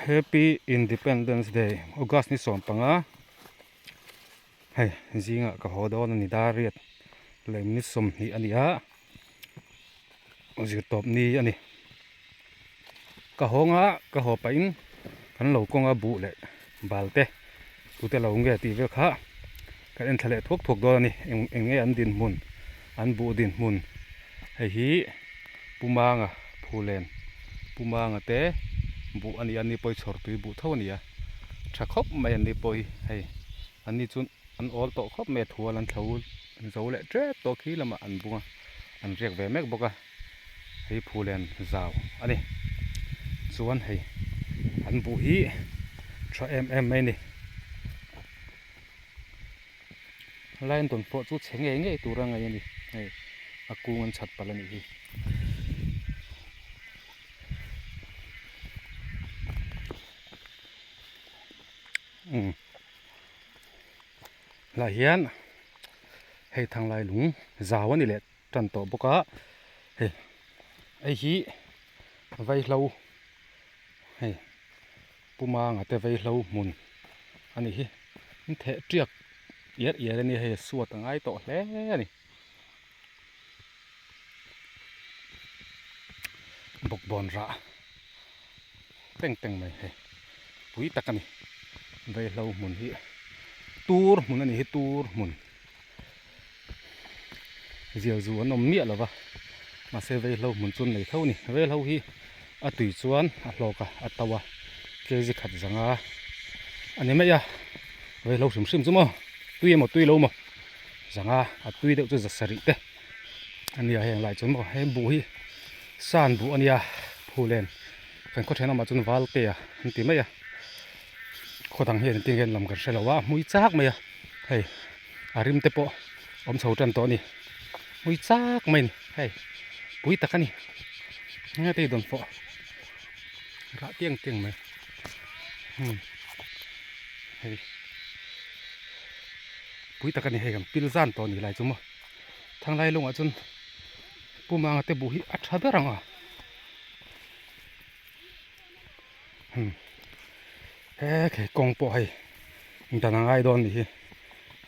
Happy Independence Day August ni 15 hei zingah ka haw dawn a ni dar riat leh ni 20 a ni a zirtawp ni a ni ka hawnga ka haw pahin kan lo kawnga buh leh bal te tute lo nge tih vel kha kan en thla leh thuak thuak dawn a ni eng eng nge an dinhmun an buh dinhmun hei hi Pumanga Phulen Pumanga te buh a ni a ni pawh hi chhawr tui buh tho a ni a tha khawp mai an ni pawh hi hei an ni chu an awl tawh khawp mai a thual an thlo zo leh tep tawh khi lamah an bung a an riak ve mek bawk a. Hei phulen zau a ni. Chuan hei an buh hi tha em em mai a ni. Line tawn pawh chu chhe ngei ngei tur a ngaih a ni. Hei a kung an chhat palh a nih hi. Umm lah hian hei thanglai lung zau a ni leh. tan tawh bawk a hei hei hi vaihlo hei pumanga te vaihlo hmun a nih hi an theh tiak iar iar a nia hei a suat a ngai tawh hle a ni bawkbawn rah teng teng mai hei pui tak a ni vaihlo hmun hi tur hmun a nih hi tur hmun. Zial zu an awm miah lo va, mahse veihlo hmun chu an nei tho a ni. Veihlo hi a tui chuan a hlawk a, a to a, kg khat zanga a ni mai a, veihlo hrim hrim chu maw tui emaw tui lo maw zanga a tui deuh chu za sarih te a nia heng lai chuan maw he buh hi san buh a nia phulen kan khaw thenawmah chuan valtea an ti mai a khaw dang hian engtin nge an lam kan hre lo a, a hmui chak mai a hei. A rim te pawh awm chho tan tawh a ni mui chak mai a ni hei pui tak a ni enge te hi dawn pawh rah tiang tiang mai umm hei pui tak a ni hei kan pil zan tawh a ni lai chu maw thanglai lungah chuan pumanga te buh hi a tha ber ang a umm he kawng pawh hei dan a ngai dawn a nih hi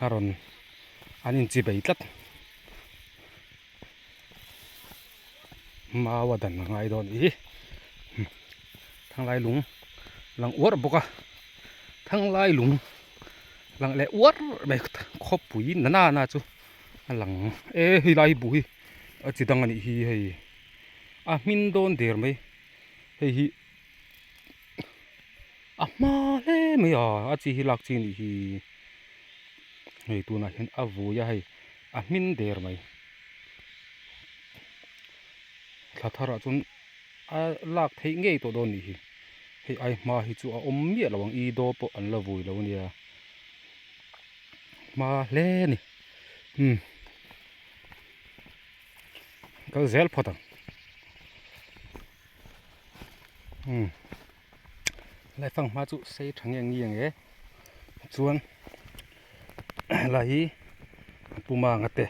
a rawn an inchi bei tlat mau a dan a ngai dawn a nih hi thanglai lung lang uar bawk a thanglai lung lang leh uar mai khawpui na na chu a lang e hei lai buh hi a chi dang a nih hi hei a hmin dawn der mai hei hi. A hma hle mai a a chi hi lak chi anih hi hei tunah hian a vui a hei a hmin der mai thla tharah chuan a lak theih ngei tawh dawn anih hi hei ai hma hi chu a awm miah lo ang i daw pawh an la vui lo ania hma hle a ni umm. Kal zel phawt ang umm lai fang hma chu sei tha nge nge nge chuan lai hi pumanga te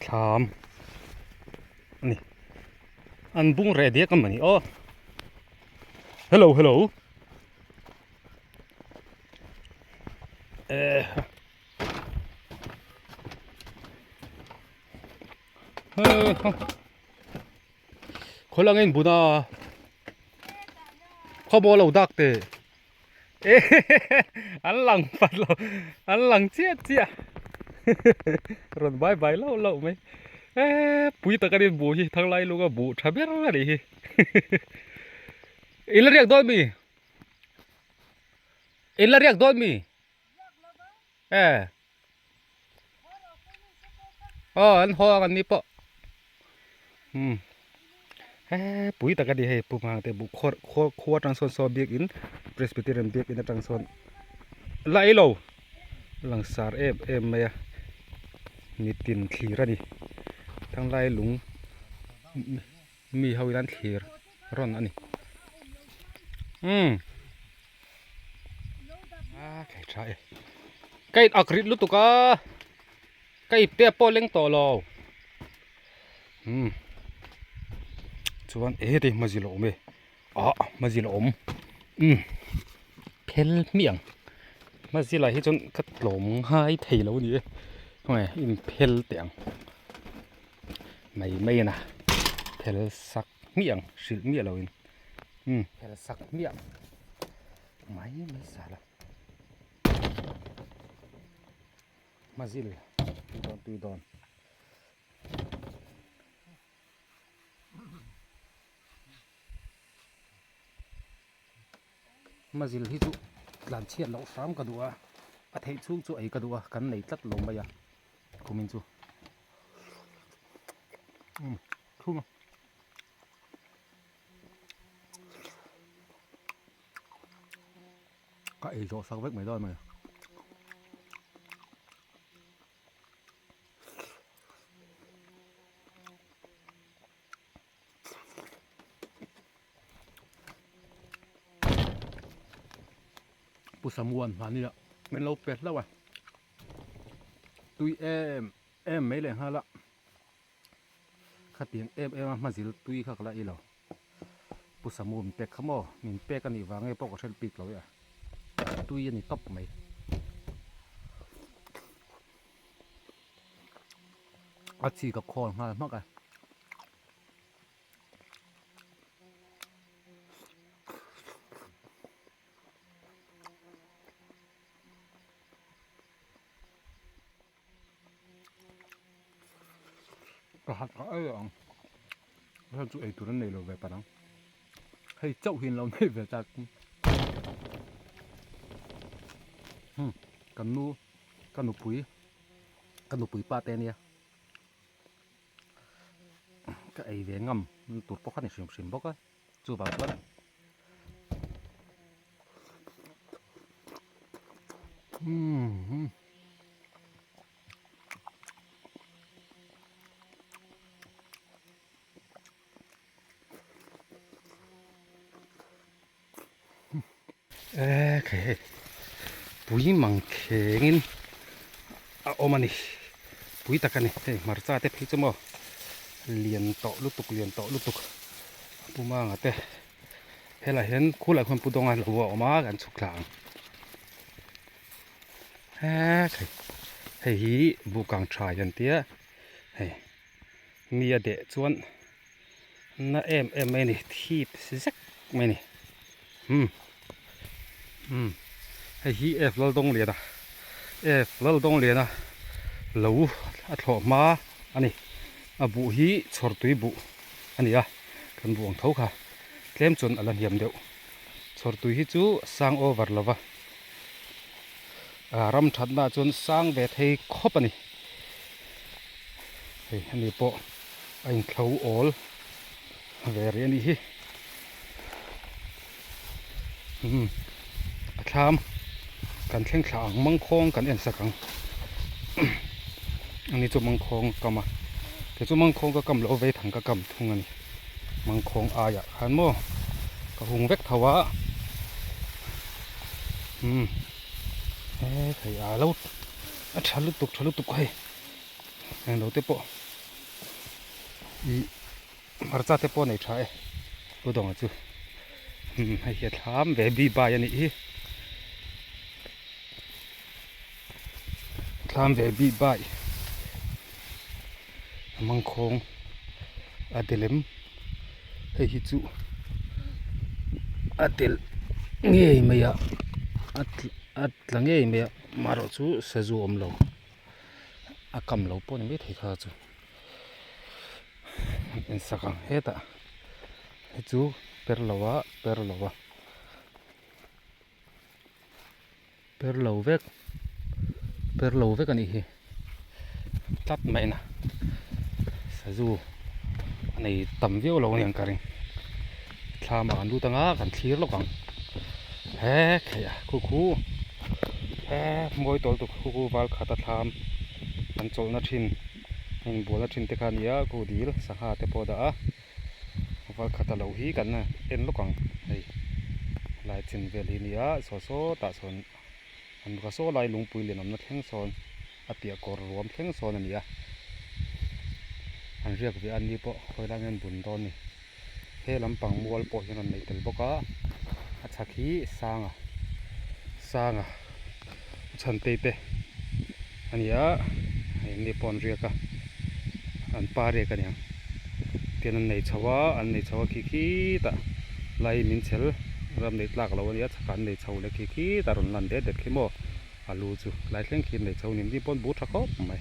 thlam a ni an bung reh diak a mawni aw hello hello. Eh. Khawl ang in buna khawmaw lo dak teh an lang pat lo an lang chiah chiah rawn bai bai lauh lauh mai eh pui tak anin buh hi thanglai lunga buh tha ber a nih hi i la riak dawn mi i la riak dawn mi eh aw an haw ang an ni pawh umm he pui tak a ni hei pu hmang te buh khawr khaw khua atang sawn saw biakin presbyterian biakin atang sawn la ei lo langsar em em mai a mitin thlir a ni thanglai lung mi ho in an thlir rawn a ni umm. A thei tha e ka in ak rit lutuk a ka ip te pawh leng tawh lo umm chuan e heti hmazil a awm e ah hmazil a awm umm phel hmiah ang hmazil ah hi chuan ka tlawm ngai thei lo a ni e khawnge in phel teh ang mai mai a na phel sak hmiah ang hrilh miah lo in. Umm hel sak hmiah mai mai sal a hmazil tui dawn tui dawn hmazil hi chu tlan chhiat loh hram ka duh a a theih chhung chu ei ka duh a kan nei tlat lo mai a kumin chu umm thum a. Ka ei zawh sak vek mai dawn mai. Pu Samuan hmani ah min lo pet hlauh a. Tui em em mai leh nghal a. Khatiang em em a hmazil tui kha ka la ei lo. Pu Samu min pek kha maw? Min pek a nih vang nge pawh ka hre bik lo e a. Tui a ni tawp mai. A chi ka khawl nghal hmak a. Ka hat ka ei ang hei chu eitur an nei lo ve palh ang hei chauh hi an lo nei ve tak hmm kan nu ka nupui ka nupui pa te ania ka ei ve ngam tur pawh kha ni hrim hrim bawk a chuvang chuan umm e khai hei pui mang thlengin a awm a ni pui tak a ni hei hmarcha te phei chu maw lian tawh lutuk lian tawh lutuk pu manga te helaiah hian khulaiah khuan pu dawnga lo a awm a kan chhuk thla ang he hei hi buhkang tha hi an tia hei mi a deh chuan na em em mai a ni thip zek mai a ni umm umm hei hi F Laldawng-liana F Laldawng-liana lo a thlawh hma a ni a buh hi chhawr tui buh a ni a kan buh ang tho kha tlem chuan a la hniam deuh chhawr tui hi chu sang over lo va ram thatna ah chuan sang ve thei khawp a ni hei ani pawh a inthlo awl ve rih a nih hi umm a thlam kan thleng thla ang mangkhawng kan en sak ang ani chu mangkhawng a kam a kei chu mangkhawng ka kam loh vei thang ka kam thung a ni mangkhawng aiah khan maw ka hung vek tho a umm he thei a lo a tha lutuk tha lutuk hei englo te pawh ih hmarcha te pawh a nei tha e pu dawnga chu umm hei hi a thlam ve bi bai a nih hi. Thlam ve bih bai a mangkhawng a delem hei hi chu a del ngei mai a a tla ngei mai a marawh chu sazu a awm lo a kam lo pawh a ni maithei kha chu en sak ang hetah hei chu per lo a per lo a. Per lo vek per lo vek a nih hi tlat mai na sazu a nei tam viau lo a ni ang ka ring thlam ah kan lut anga kan thlir lawk ang he theih a khu khu he mawi tawl tuk khu khu val khat a thlam an chawlhna thin a inbualna thin te kha a ni a khu dil sangha te pawh a dah a. Val khat a lo hi kan en lawk ang hei lai chin vel hi nia saw saw tah sawn an bawk a saw lai lungpui lian awmna thleng sawn a piah kawr ruam thleng sawn a ni a an riak ve a ni pawh khawi lai nge an bun dawn a ni he lampang mual pawh hian an nei tel bawk a a chhak hi sanga sanga chhantei te a ni a hei an ni pawh an riak a an pa riak a niang tian an nei chho a an nei chho a khi khitah lai min chhel ram neih tlak lo a nia chhakah an nei chho leh khi khitah rawn lan det det khi maw a lu chu lai thleng khi an nei chho a ni ni pawn buh tha khawp mai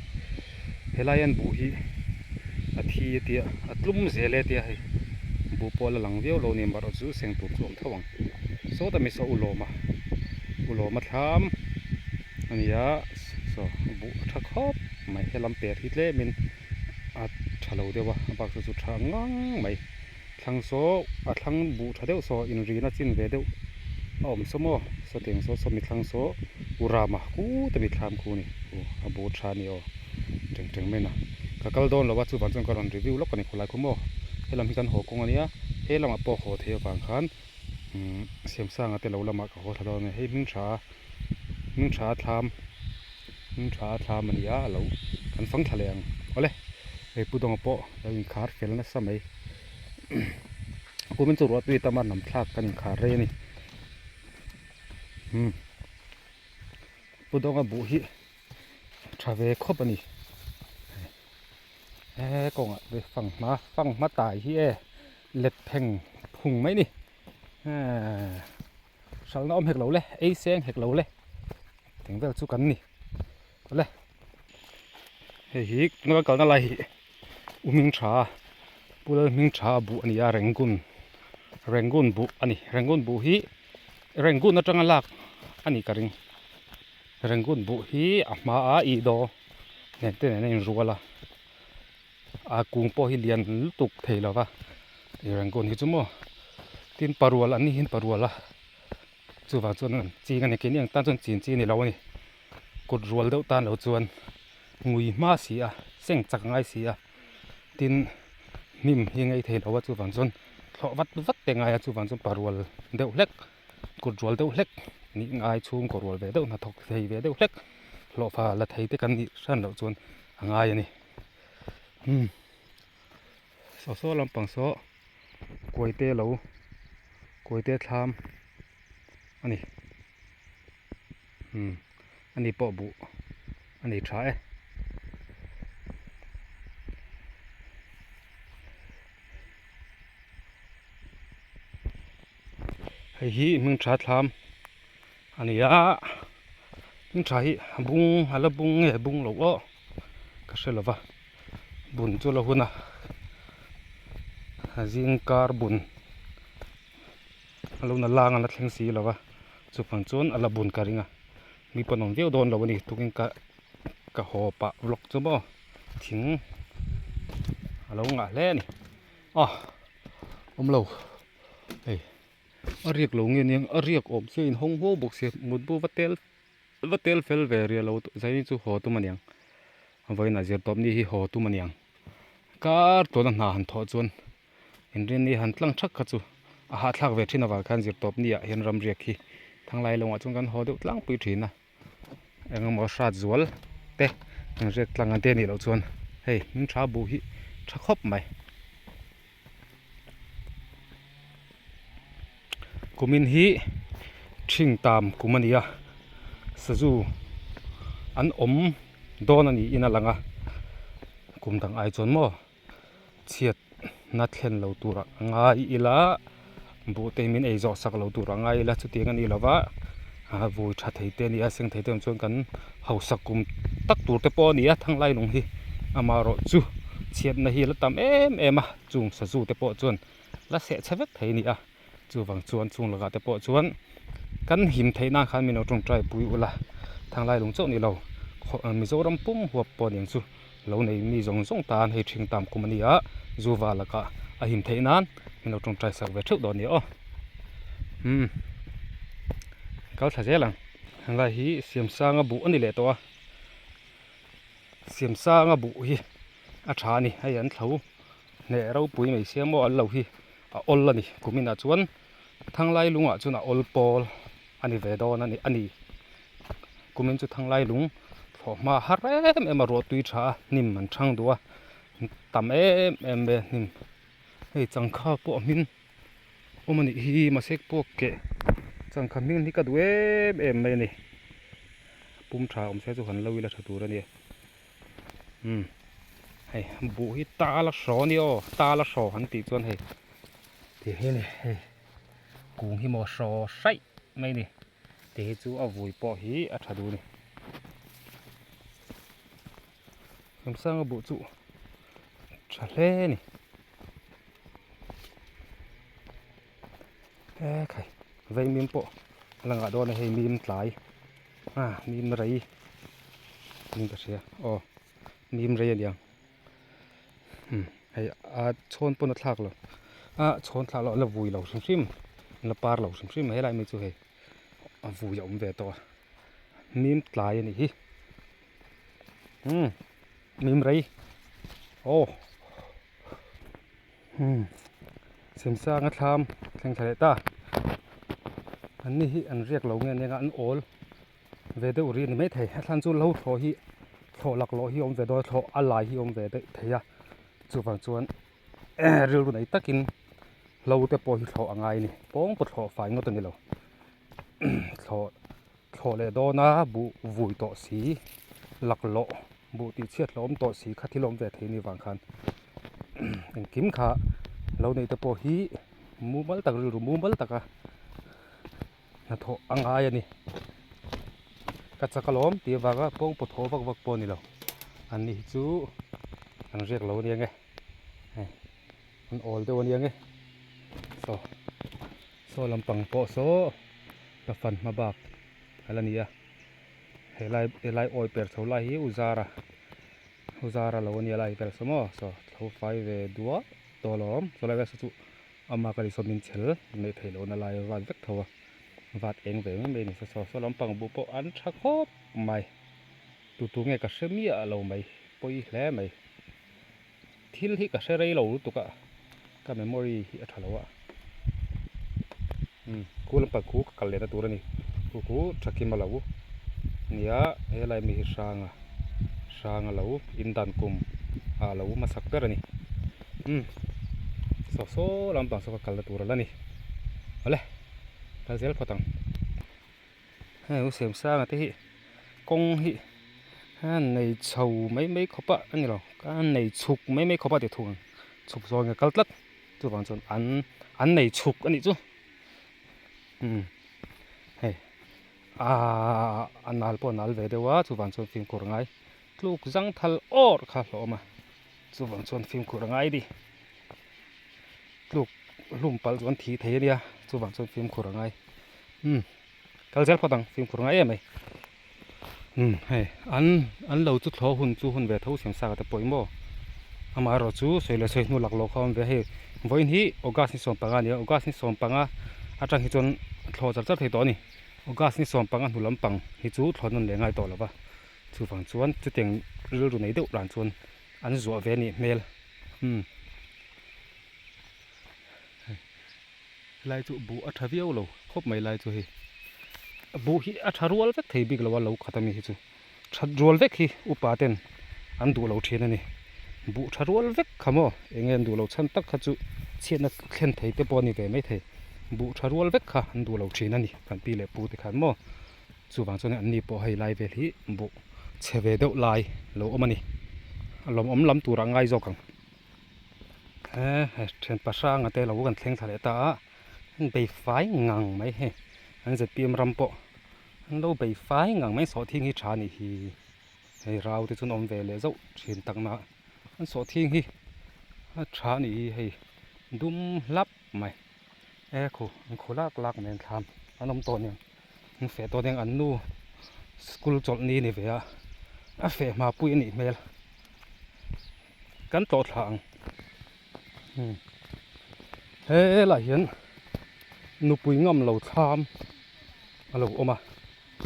helai an buh hi a thi a tia a tlum zel e tia hei buh pawh a la lang viau lo a ni amaherawhchu chu seng tur chu a awm tho ang sawta mi saw ulawma ulawma thlam a ni a saw buh a tha khawp mai helam per hi tlemin a tha lo deuh a a bak chu chu tha ngang mai thlang saw a thlang buh tha deuh saw inrina chin ve deuh a awm saw maw sawtiang saw saw mi thlang saw u rama kut a mi thlam khu a ni a buh tha a ni aw teng teng mai a ka kal dawn lo a chuvang chuan ka rawn review lawk a ni khawlai khu maw helam hi kan haw kawng a nia he lamah pawh haw theih avang khan umm Siamsanga te lo lamah ka haw thla dawn a ni hei hming tha hming tha a thlam hming tha a thlam a ni a a lo kan fang thla leh ang awle hei pu dawnga pawh lo inkhar fel nasa mai kumin chu ruah tui tam a nam thlak kan inkhar rei a ni umm pu dawnga buh hi tha ve khawp a ni he kawngah te fanghma fanghma tai hi e let pheng phung mai ni eee hralhna awm hek lo le ei seng hek lo le eng vel chu kan ni awle hei hi tuna kan kalna lai hi u hming tha pu lal hming tha buh a ni a rangoon rangoon buh a ni rangoon buh hi rangoon atanga lak a nih ka ring. Rangoon buh hi a hma a ih daw nen te nen a inrual a a kung pawh hi lian lutuk thei lo va ih Rangoon hi chu maw tin parual an ni hian parual a chuvang chuan an ching a ni keini ang tan chuan chin chi a ni lo a ni kut rual deuh tan lo chuan ngui hma si a seng chak ngai si a tin hnim hi ngei thei lo a chuvang chuan thlawh vat vat te ngai a chuvang chuan parual deuh hlek. Kut rual deuh hlek nih ngai chhung kaw rual ve deuh hnathawk thei ve deuh hlek hlawhfa la thei te kan nih hran loh chuan a ngai a ni umm saw saw lampang saw kuaite lo kuaite thlam a ni umm ani pawh buh a nei tha e. Hei hi hming tha thlam a ni a hming tha hi a bung a la bung nge bung loh aw ka hre lo va bun chu a la hun a a zing kar bun a lo na lang a la thleng si lo va chuvang chuan a la bun ka ring a mi pawn awm viau dawn lo a ni tukin ka ka haw pah vlog chu maw thing a lo ngah hle a ni a awm lo. Hei a riak lo nge nia a riak awm sia in hawng huau bawk sia mutbu va tel va tel fel ve riah lo zaini chu haw tum aniang vawiin ah zir tawp ni hi haw tum aniang kar tawna hna han thawh chuan inrinni han tlang thak kha chu a hahthlak ve thin avang khan zir tawp ni ah hian ram riak hi thanglai lawngah chuan kan haw deuh tlangpui thin a. Engemaw hrat zual te an riak tlang ang te anih loh chuan hei hming tha buh hi tha khawp mai. Kumin hi thing tam kum a ni a sazu an awm. dawn a niin a lang a kum dang ai chuan maw chhiatna thlen lo turah a ngai ila buh te min ei zawh sak lo turah a ngai ila chutiang a ni lo va ah vui tha thei te a ni a seng thei te awm chuan kan hausak kum tak tur te pawh a ni a thanglai lung hi amaherawhchu chhiatna hi a la tam em em a chung sazu te pawh chuan la seh chhe vek thei a ni a. Chuvang chuan chung lakah te pawh chuan kan him theih nan khan min lo tawngtai pui ula, thanglai lung chauh ni lo Mizoram pum huap pawh aniang chu lo nei mi zawng zawng tan hei thing tam kum a ni a, zuva lakah a him theih nan min lo tawngtai sak ve theuh dawn a ni aw. Umm kal thla zel ang. Helai hi Siamsanga buh a ni leh tawh a, Siamsanga buh hi a tha a ni hei an thlo hneh ropui mai sia maw an lo hi. A awl a ni kuminah chuan thanglai lungah chuan a awl pawl a ni ve dawn a ni a ni kumin chu thanglai lung thlawh hma har em em a ruah tui tha a hnim an thang duh a tam em em mai a hnim hei changkha pawh a hmin awm a nih hi mahse pawh keh changkha hming hi ka duh em em mai a ni pum tha awm se chu han lo ila tha tur a nia. Umm hei buh hi tal a hraw a nia aw tal a hraw han tih chuan hei ti hi a ni hei kung hi maw hraw hraih mai a ni ti hi chu a vui pawh hi a tha duh a ni Remsanga buh chu tha hle a ni e khai vei mim pawh a la ngah dawn a hei mim tlai. Ah mim rei niin ka hria aw mim rei a niang umm hei a chhawn pawn a thlak lo a chhawn thlak loh a la vui lo hrim hrim a la par lo hrim hrim a helai mi chu hei a vui a awm ve tawh a mim tlai a nih hi umm mim rei aw umm Simsanga thlam thleng thla leh ta an ni hi an riak lo nge nia an awl ve deuh rih a ni maithei a thlan chu lo thlawh hi thlawh laklawh hi a awm ve dawn a thlawh a lai hi a awm ve daih thei a chuvang chuan rilru nei takin hlo te pawh hi thlawh a ngai a ni pawng pawh thlawh fai ngawt a ni lo thlawh thlawh leh dawn a buh vui tawh si laklawh buh tih chhiat hlawm tawh si kha thil awm ve thei ni vang khan engkim kha lo nei te pawh hi mumal tak rilru mumal taka hnathawh a ngai a ni ka chak alawm tih avanga pawng pawh thaw vak vak pawh a ni lo an ni hi chu an riak lo ania nge hei an awl deuh ania nge saw saw lampang pawh saw ka fan hma bak a la ni a. Helai helai awi per chho lai hi u zara u zara lo ania lai vel saw maw saw thlo fai ve duah tawh alawm saw lai vel saw chu ama ka ni saw min chhel neih theih lohna lai a vat vek tho a vat eng ve mai mai a ni saw saw saw lampang buh pawh an tha khawp mai tu tu nge ka hre miah lo mai pawi hle mai thil hi ka hre rei lo lutuk a ka memory hi a tha lo a umm khu lampang khu ka kal lehna tur a ni khu khu thakim a lo nia helai mi hi hranga hranga lo in dan kum ah a lo hmasak ber a ni umm saw saw lampang saw ka kalna tur a la ni awle kal zel phawt ang. Hei u Siamsanga te hi kawng hi a nei chho mai mai khawp a a ni lo a nei chhuk mai mai khawp a ti thung ang chhuk zawng a kal tlat chuvang chuan an an nei chhuk a nih chu umm hei aaa a nal pawh a nal ve deuh a chuvang chuan fimkhur a ngai tluk zang thal awrh kha a hlawm a chuvang chuan fimkhur a ngai a ni tluk hlum palh chu an thi thei a nia chuvang chuan fimkhur a ngai umm kal zel phawt ang fimkhur ngai em mai umm hei an an lo chu thlawh hun chu hun ve tho siam sa te pawh maw amaherawh chu sawi leh sawi hnu laklawh kha a awm ve hei vawiin hi august ni sawmpanga a ni a august ni sawmpanga atang hi chuan thlawh char char thei tawh a ni august ni sawmpanga hnu lampang hi chu thlawh nawn leh ngai tawh lo va chuvang chuan chutiang rilru nei deuh ran chuan an zuah ve a nih hmel umm. Helai chu buh a tha viau lo khawp mai lai chu hei buh hi a tha rual vek thei bik lo a lo khat ami hi chu that rual vek hi upa ten an duh lo thin a ni buh tha rual vek kha maw eng nge an duh lo chhan tak kha chu chhiatna thlen thei te pawh a ni ve mai thei buh tha rual vek kha an duh lo thin a ni kan pi leh pu te khan maw chuvang chuan an ni pawh hei lai vel hi buh. chhe ve deuh lai lo awm a ni. A lawmawm lam turah ngai zawk ang. He he thianpa hranga te lo kan thleng thla leh ta a, an bei fai ngang mai hei an zpm ram pawh an lo bei fai ngang mai sawhthing hi tha a nih hi hei rau te chu an awm ve leh zauh thin tak na an sawhthing hi a tha a nih hi hei dum hlap mai e khu an khu lak lak mai an thlam an awm tawh aniang an feh tawh aniang an nu school chawlh ni a ni ve a a feh hma pui a nih hmel. Kan tlawh thla ang helaiah hian nupui ngam lo thlam a lo awm a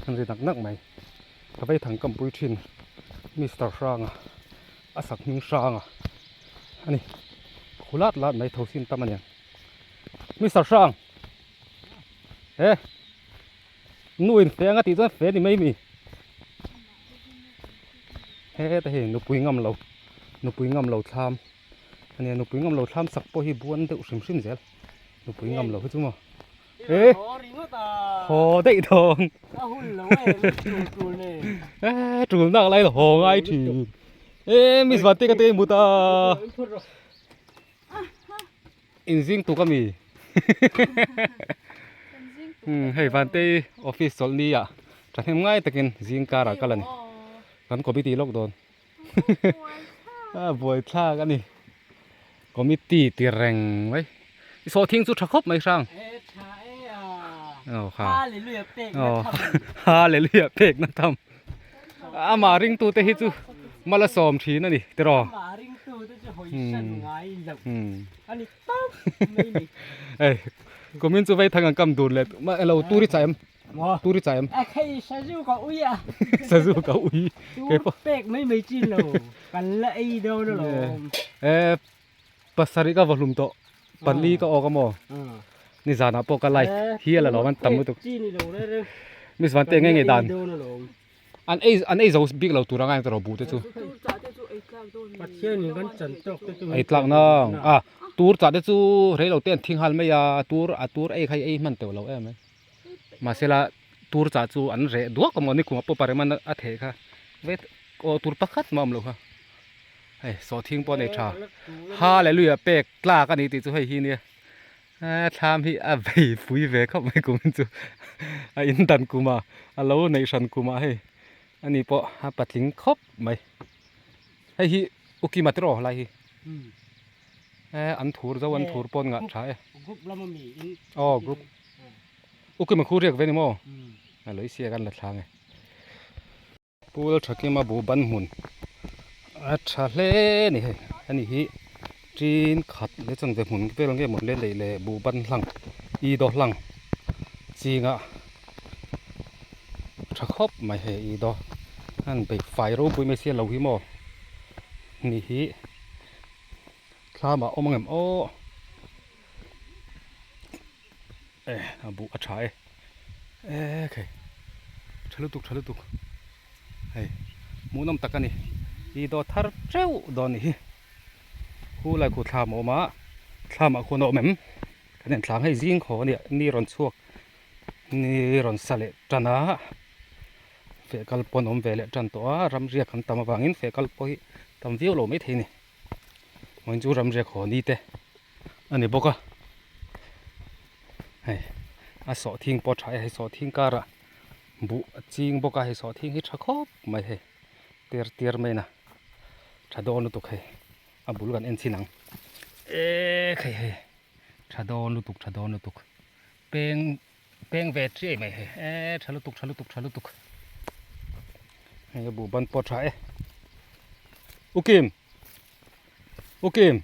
an ri nak nak mai ka vei thang kam pui thin mister hranga a sak hming hranga a ni khu lat lat mai tho sin tam a niang mister hrang he nu in fe anga tih chuan fe ni mai mi. Heta hei nupui ngam lo nupui ngam lo thlam a nia nupui ngam lo thlam sak pawh hi buan deuh hrim hrim zel nupui ngam lo hi chu maw e haw daih dawn e tul nak lai haw ngai thin e miss vate ka te mut a inzing tuk ami hei vantei office chawlh ni ah thahnem ngai takin zing karah kal a ni kan committee lawk dawn a buaithlak a ni committee ti reng mai i sawhthing chu tha khawp mai hrang aw kha aw hallelujah pek na tham. Amah ringtute hi chu mal a sawm thin a ni tiraw? Hei kumin chu vei thang ang kam dun leh elo tur i chah em? Tur i chah em? Sazu ka ui a. Sazu ka ui. Tur pek mai mai chin lo kan la ei dawn alawm. Pasarih ka va hlum tawh pali ka awk a maw nizanah pawh ka like hial alawm an tam lutuk miss vante nge nge dan an ei an ei zo bik lo tur anga erawh buh te chu ei tlak nang a tur chah te chu rei lo te an thing nghal mai a tur a tur ei kha ei hman teuh lo em mai mahsela tur chah chu an reh duak a maw nikhumah pawh pareman a theh kha vet aw tur pakhat mah a awm lo kha. Hei sawhthing pawh a nei tha hallelujah pek tlak a ni tih chu hei hi nia thlam hi a vei pui ve khawp mai kum chu a in dan kum a a lo neih hran kum ah hei ani pawh a patling khawp mai hei hi ukima te rawh lai hi an thur zo an thur pawh an ngah tha e aw group ukima khu riak ve ni maw a lo i siak an la thlang e. Pool thakima buh ban hmun a tha hle a ni hei ani hi tin khat leh chanve hmun vel nge maw le neih leh buh ban hlang i daw hlang chinga tha khawp mai hei i daw a han bei fai ropui mai sia lo hi maw ni hi thlam ah awm ang em aw e a buh a tha e e khai tha lutuk tha lutuk hei hmuhnawm tak a ni i dawt thar teuh dawn a ni hi khu lai khu thlam a awm a thlam ah khuan a awm em kan en thlang hei zing haw a nia ni rawn chhuak ni rawn sa leh tan a feh kal pawh an awm ve leh tan tawh a ram riak an tam avangin feh kal pawh hi tam viau lo maithei a ni vawiin chu ram riak haw ni te. a ni bawk a hei a sawhthing pawh a tha e hei sawhthing karah buh a ching bawk a hei sawhthing hi tha khawp mai hei tir tir mai na tha dawn lutuk hei a bul kan en chhin ang ekhei hei tha dawn lutuk tha dawn lutuk peng peng ve chiai mai hei e tha lutuk tha lutuk tha lutuk hei a buh ban pawh a tha e ukim ukim.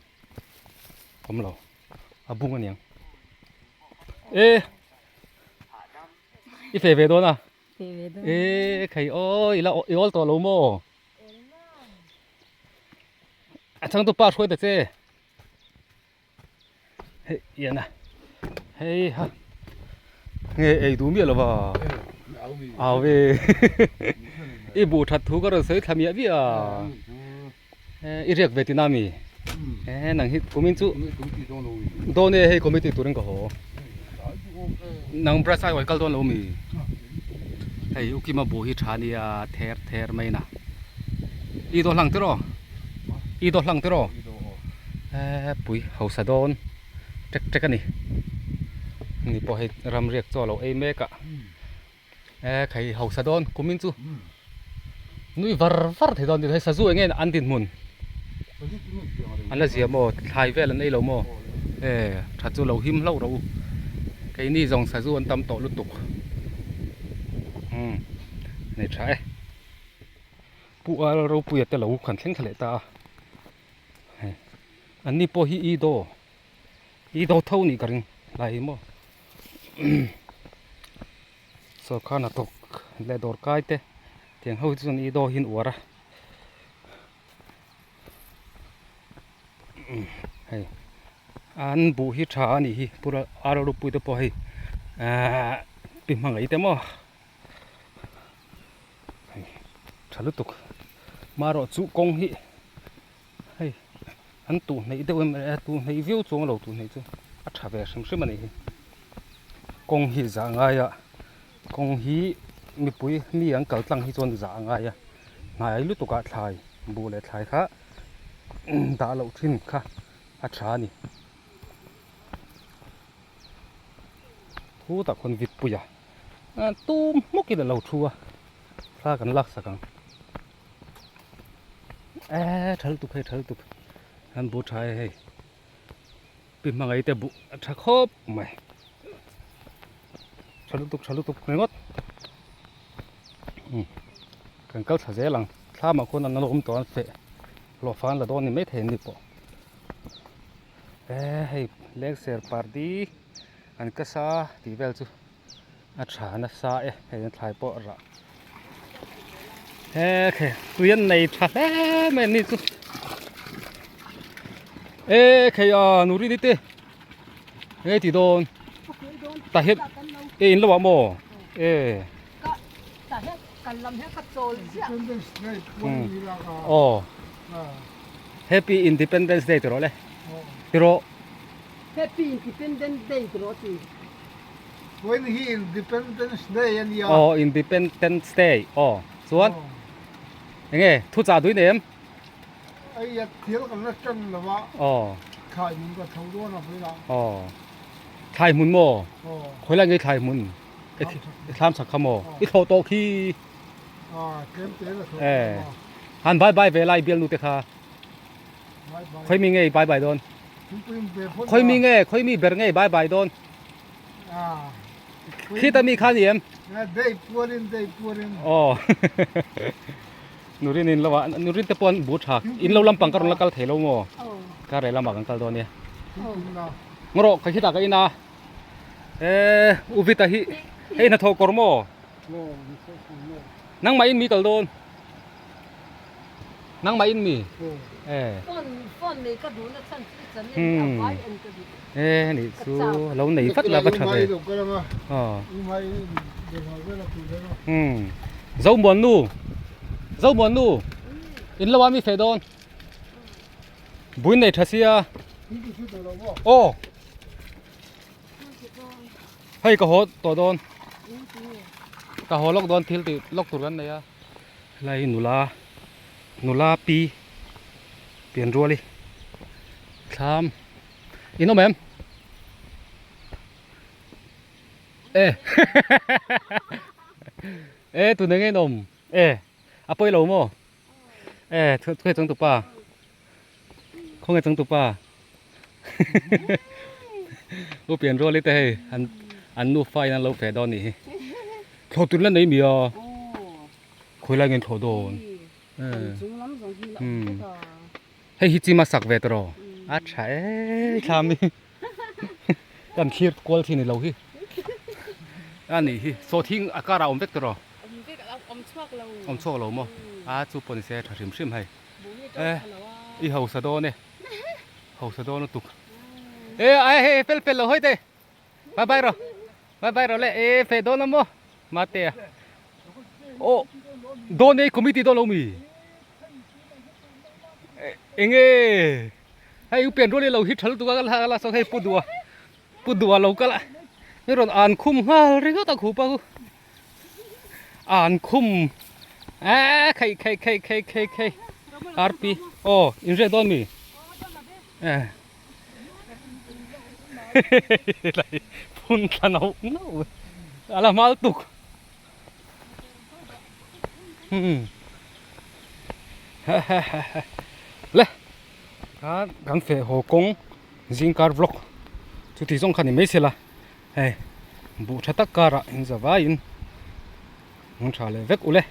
Awm lo a bung aniang e i fe ve dawn a e khai aw i la i awl tawh lo maw a changtu pa hruai ta che hei ian a hei ha nge ei duh miah lo va au ve i buh that thu ka rawn sawi thla miah miah a i riak ve tina mi e nang hi kumin chu dawn e hei committee turin ka haw nang brush ai kal dawn lo mi hei ukima buh hi tha nia ther ther mai na. I daw hlang tiraw? I daw hlang tiraw? Eee pui hausa dawn tek tek a ni. Ni pawh hei ram riak chu a lo ei mek a. Eee khai hausa dawn kumin chu nui var var thei dawn hei sazu eng nge an dinhmun an la zia maw thlai vel an ei lo maw eee tha chu lo him hlauh rawh u keini zawng sazu an tam tawh lutuk umm nei tha e Pu Al Ropuia te lo kan thleng thla leh ta a hei an ni pawh hi i daw i daw tho nih ka ring lai maw. Sawrkar hnathawk leh dawrkai te tiang ho hi chuan i daw hi an uar a hei an buh hi tha a nih hi pura ar ropui te pawh hei ahh pi hmangaih te maw hei tha lutuk marawh chu kawng hi hei an tuh hneih deuh em a tuh hneih viau chuang lo tuh hneih chu a tha ve hrim hrim a nih hi kawng hi zah ngai a kawng hi mipui mi an kal tlang hi chuan zah a ngai a hnai lutuk ah thlai buh leh thlai kha dah loh thin kha a tha a ni thu tak khawn vit pui a tum hmawk in a lo thu a thla kan lak sak ang. Eee tha lutuk hei tha lutuk an bu tha e hei pi hmangaih te buh a tha khawp mai tha lutuk tha lutuk ringawt umm kan kal thla zel ang thlam ah khuan an lo awm tawh an feh hlawh fang an la dawn ni maithei an ni pawh eee hei lengser pardi an kasa tih vel chu. A tha nasa e hei an thlai pawh a rah he khe tui an nei tha hle mai an ni chu e khei a nuri ni te nge ti dawn tah hian e in lo ah maw e aw happy independence day ti rawh le ti rawh happy independence day ti rawh ti. Vawiin hi Independence Day a nia. Aw Independence Day aw chuan enge thu chah duin em? Ei a thil kan la tan lo a. Aw. Thlai hmun ka tho dawn a vawiin ah. Aw thlai hmun maw? Aw. Khawi lai nge thlai hmun? I thlam chak kha maw? I thlawh tawh khi. Aw tlem te la thlawh tawh a. Han bye bye ve lai bialnu te kha. Bye bye. Khawi mi nge i bye bye dawn? Khawi mi nge khawi mi ber nge i bye bye dawn? Khita mi kha ni em? Aw Nurin in lo ah Nurin te pawh an bu tha in lo lampang ka rawn la kal thei lo maw? Ka reh lamah kan kal dawn nia. Ngawrawh ka khitah ka in a eh Uvita hi hei hnathawh kawr maw? Nangmah in mi kal dawn. Nangmah in mi? Eh. Hmm. Eh ni chu lo nei vat la va tha ve. Aw. Hmm. Zo muan nu. Zo muan nu. In lo a mi fe dawn. Buin nei tha sia. Aw. Hei ka haw tawh dawn. Ka haw lawk dawn thil tih lawk tur kan nei a. Helai hi nula nula pi pian rual hi thlam in awm em? E e tun enge in awm e a pawi lo maw e khawnge changtupa khawnge changtupa u pian rual hi te hei an an nufa in an lo feh dawn nih hi thlawh tur la nei mi a khawi lai nge an thlawh dawn umm hei hi chima sak ve tawh a tha e thlam hi kan thlir kual thin ni lo hi a nih hi sawhthing a karah awm vek tawh awm chhuak lo maw a chu pawh ni se tha hrim hrim hei e i hausa dawn e. Hausa dawn lutuk. E ai hei fel fel lo hawi te. Bye bye ro. Bye bye ro le e fe dawn amo. Mate a. Oh dawn ei committee dawn lo mi. Enge hei u pian rual lo hi thal tuka la la so hei pu dua. Pu dua lo kala. Mi ron an khum nghal ringawt a khupa khu. An khum. A khai khai khai khai khai khai. Rp aw in riak dawn mi eh lai phun thla nauh nauh a la hmal tuk umm le khan kan feh haw kawng zingkar vlog chuti zawng kha ni mai sela hei buh tha tak karah in za vaiin hmun tha leh vek ule.